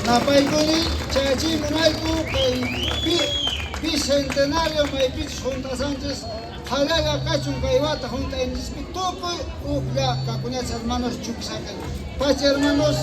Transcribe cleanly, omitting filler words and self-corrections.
Napaykuni chayachiy munayku kay bicentenario maypichus hunt'asanchis qhallalla kachun kay wata hunt'aynichispi tukuy uklla kakuñachis, hermanos. Chukisakan pacha, hermanos.